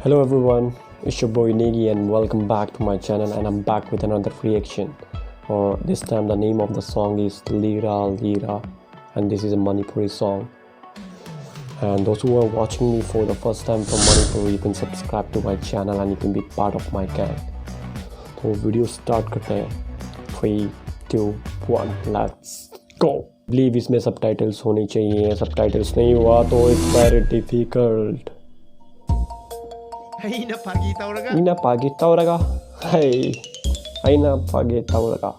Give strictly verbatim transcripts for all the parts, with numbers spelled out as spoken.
Hello everyone, it's your boy Negi and welcome back to my channel, and I'm back with another reaction. Or this time the name of the song is Lira Lira, and this is a Manipuri song. And those who are watching me for the first time from Manipur, you can subscribe to my channel and you can be part of my gang. तो video start करते हैं. Three, two, one, let's go. Believe इसमें subtitles होने चाहिए. Subtitles नहीं हुआ तो it's very difficult. ꯑꯩꯅ ꯐꯥꯒꯤ ꯇꯧꯔꯒ ꯑꯩꯅ ꯐꯥꯒꯤ ꯇꯧꯔꯒ, ꯍꯩ, ꯑꯩꯅ ꯐꯥꯒꯤ ꯇꯧꯔꯒ.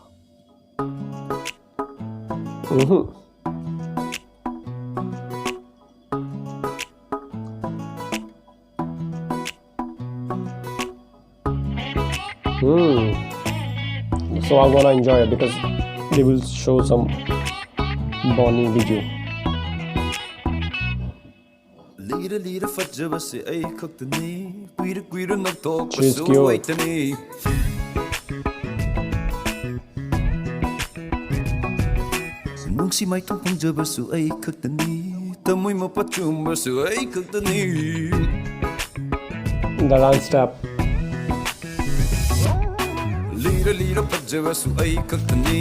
ꯎꯝꯍꯨꯝ. Hmm. So I'm gonna enjoy it because they will show some Bonnie video. ꯂꯤꯔ ꯂꯤꯔ ꯐꯖꯕꯁꯦ ꯑꯩ ꯈꯛꯇꯅꯤ. ꯀꯨꯏꯔ ꯀꯨꯏꯔ She's ꯅꯧꯊꯣꯛꯄꯁꯨ cute. ꯑꯩꯇꯅꯤ. ꯅꯨꯡꯁꯤ ꯃꯥꯏꯊꯣꯡ ꯐꯪꯖꯕꯁꯨ ꯑꯩ ꯈꯛꯇꯅꯤ. ꯊꯃꯣꯏ ꯃꯄꯥ ꯆꯨꯝꯕꯁꯨ ꯑꯩ ꯈꯛꯇꯅꯤ. The dance step. ꯂꯤꯔ ꯂꯤꯔ ꯐꯖꯕꯁꯨ ꯑꯩ ꯈꯛꯇꯅꯤ.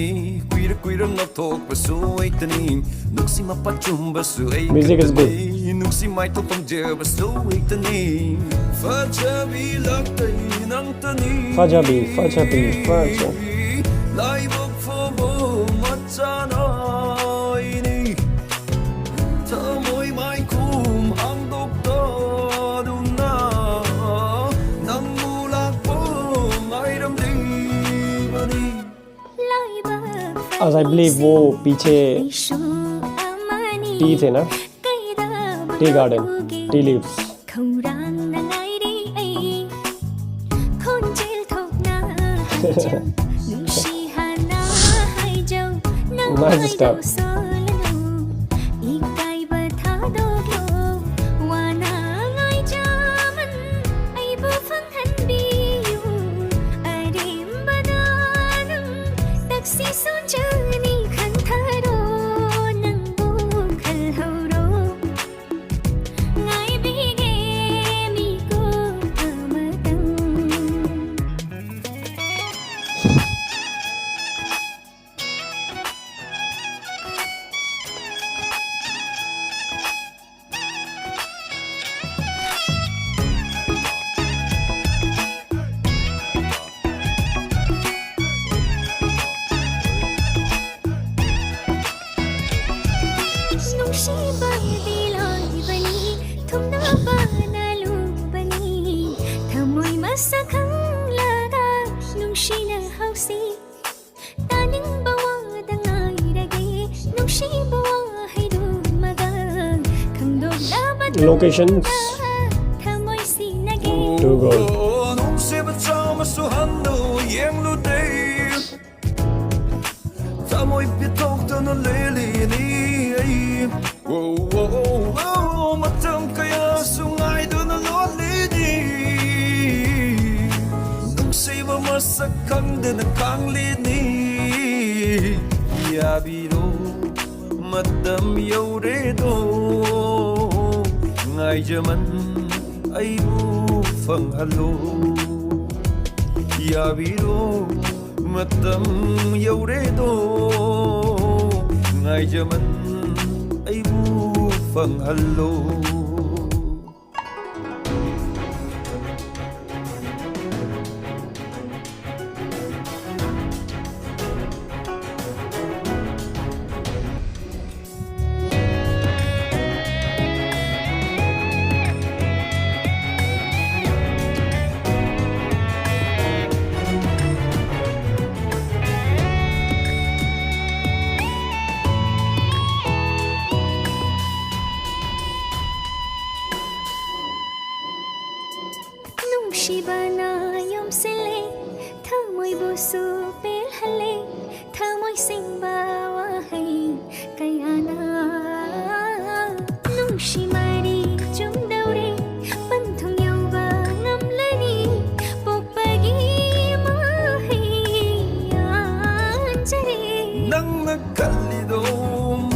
ꯀꯨꯏꯔ ꯀꯨꯏꯔ ꯅꯧꯊꯣꯛꯄꯁꯨ ꯑꯩꯇꯅꯤ. ꯅꯨꯡꯁꯤ ꯃꯄꯥ ꯆꯨꯝꯕꯁꯨ ꯑꯩ Music is good. ꯈꯛꯇꯅꯤ. ꯅꯨꯡꯁꯤ ꯃꯥꯏꯊꯣꯡ ꯐꯪꯖꯕꯁꯨ ꯑꯩꯇꯅꯤ. ꯐꯖꯕꯤ ꯂꯥꯛꯇꯩ ꯅꯪꯇꯅꯤ. ꯐꯖꯕꯤ, ꯐꯖꯕꯤ, ꯐꯖ- ꯂꯥꯏꯕꯛ ꯐꯕ ꯃꯆꯥꯅꯥꯏꯅꯤ. ꯊꯃꯣꯏ ꯃꯥꯏꯈꯨꯝ ꯍꯥꯡꯗꯣꯛꯇꯗꯨꯅ ꯅꯪꯕꯨ ꯂꯥꯛꯄ ꯉꯥꯏꯔꯝꯂꯤꯕꯅꯤ. As I believe वो पीछे tea थे ना, tea garden, tea leaves. ꯈꯧꯔꯥꯡꯅ ꯉꯥꯏꯔꯤ ꯑꯩ. ꯈꯣꯟꯖꯦꯜ ꯊꯣꯛꯅ ꯍꯥꯏꯖꯧ, ꯅꯨꯡꯁꯤ ꯍꯥꯏꯅ ꯍꯥꯏꯖꯧ. Nice step. ꯁꯣꯜꯂꯅꯨ, ꯏꯀꯥꯏꯕ ꯊꯥꯗꯣꯛꯂꯣ. ꯋꯥꯅ ꯉꯥꯏꯖꯃꯟ ꯑꯩꯕꯨ ꯐꯪꯍꯟꯕꯤꯌꯨ. ꯑꯔꯦꯝꯕꯗ ꯅꯪ ꯇꯛꯁꯤ ꯁꯣꯟꯖꯅꯤ. ꯈꯟꯊꯔꯣ, ꯅꯪꯕꯨ ꯈꯜꯍꯧꯔꯣ. ꯉꯥꯏꯕꯤꯒꯦ ꯃꯤꯀꯨꯞ Locations. ꯊꯃꯣꯏ ꯁꯤꯅꯒꯦ To go. ꯅꯨꯡꯁꯤꯕ ꯆꯥꯝꯃꯁꯨ ꯍꯟꯅ ꯌꯦꯡꯂꯨꯗꯦ꯫ ꯊꯃꯣꯏ ꯄꯤꯊꯣꯛꯇꯨꯅ ꯂꯦꯜꯂꯤꯅꯤ ꯑꯩ꯫ ꯃꯇꯝ ꯀꯌꯥꯁꯨ ꯉꯥꯏꯗꯨꯅ ꯂꯣꯜꯂꯤꯅꯤ꯫ ꯅꯨꯡꯁꯤꯕ ꯃꯁꯛ ꯈꯪꯗꯅ ꯈꯥꯡꯂꯤꯅꯤ꯫ ꯌꯥꯕꯤꯔꯣ, ꯃꯇꯝ ꯌꯧꯔꯦꯗꯣ꯫ ꯉꯥꯏꯖꯃꯟ ꯑꯩꯕꯨ ꯐꯪꯍꯜꯂꯣ꯫ ꯌꯥꯕꯤꯔꯣ, ꯃꯇꯝ ꯌꯧꯔꯦꯗꯣ꯫ ꯉꯥꯏꯖꯃꯟ ꯑꯩꯕꯨ ꯐꯪꯍꯜꯂꯣ꯫ ꯅꯨꯡꯁꯤꯕꯅ ꯌꯣꯝꯁꯤꯜꯂꯦ, ꯊꯃꯣꯏꯕꯨꯁꯨ ꯄꯦꯜꯍꯜꯂꯦ, ꯊꯃꯣꯏ ꯁꯦꯡꯕ ꯋꯥꯍꯩ ꯀꯌꯥꯅ꯫ ꯅꯨꯡꯁꯤ ꯃꯔꯤ ꯆꯨꯝꯗꯧꯔꯦ, ꯄꯟꯊꯨꯡ ꯌꯧꯕ ꯉꯝꯂꯅꯤ, ꯄꯣꯛꯄꯒꯤ ꯃꯍꯩ ꯌꯥꯟꯖꯔꯦ꯫ ꯅꯪꯅ ꯈꯜꯂꯤꯗꯣ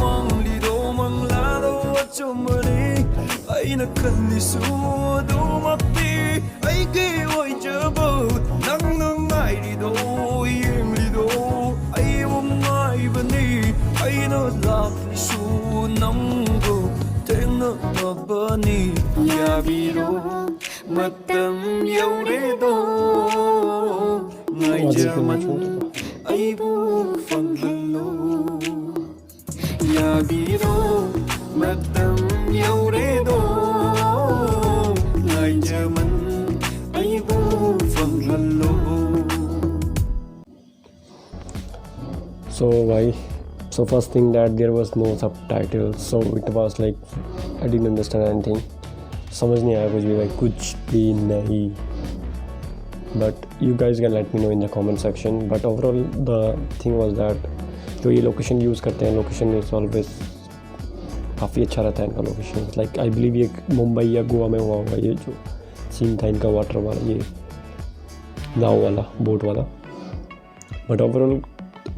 ꯃꯪꯂꯤꯗꯣ ꯃꯪꯂꯥꯗꯣ ꯑꯆꯨꯝꯕꯅꯤ꯫ ꯑꯩꯅ ꯈꯜꯂꯤꯁꯨ ꯑꯗꯨꯃꯛꯇꯤ ꯑꯩꯒꯤ ꯑꯣꯏꯖꯕ꯫ ꯅꯪꯅ ꯉꯥꯏꯔꯤꯗꯣ ꯌꯦꯡꯂꯤꯗꯣ ꯑꯩꯕꯨ ꯉꯥꯏꯕꯅꯤ꯫ ꯑꯩꯅ ꯂꯥꯛꯂꯤꯁꯨ ꯅꯪꯕꯨ ꯊꯦꯡꯅꯅꯕꯅꯤ꯫ ꯌꯥꯕꯤꯔꯣ, ꯃꯇꯝ ꯌꯧꯔꯦꯗꯣ꯫ ꯉꯥꯏꯖꯃꯟ ꯑꯩꯕꯨ ꯐꯪꯍꯜꯂꯣ꯫ ꯌꯥꯕꯤꯔꯣ, ꯃꯇꯝ ꯌꯧꯔꯦꯗꯣ꯫ ꯉꯥꯏꯖꯃꯟ ꯑꯩꯕꯨ ꯐꯪꯍꯜꯂꯣ꯫ So भाई, So first thing that there was no subtitle, so it was like I didn't understand anything. समझ नहीं आया कुछ भी भाई, कुछ भी नहीं. But you guys can let me know in the comment section. But overall the thing was that जो ये लोकेशन यूज़ करते हैं, लोकेशन इज़ ऑलवेज काफ़ी अच्छा रहता है इनका लोकेशन. लाइक आई बिलीव ये मुंबई या गोवा में हुआ होगा, ये जो सीन था इनका वाटर वाला, ये नाव वाला, बोट वाला. But overall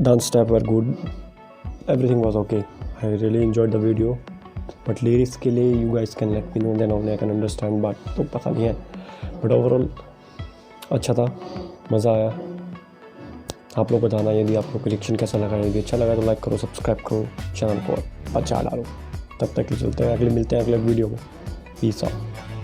dance step were good, everything was okay. I really enjoyed the video. But lyrics के लिए you guys can let me know, then only I can understand. But तो पता नहीं है, बट ओवरऑल अच्छा था, मज़ा आया. आप लोग बताना यदि आप लोग को रिएक्शन कैसा लगा. यदि अच्छा लगा तो लाइक करो, सब्सक्राइब करो, चैनल को बचा डालो. तब तक के चलते हैं, अगले मिलते हैं अगले वीडियो में. Peace out.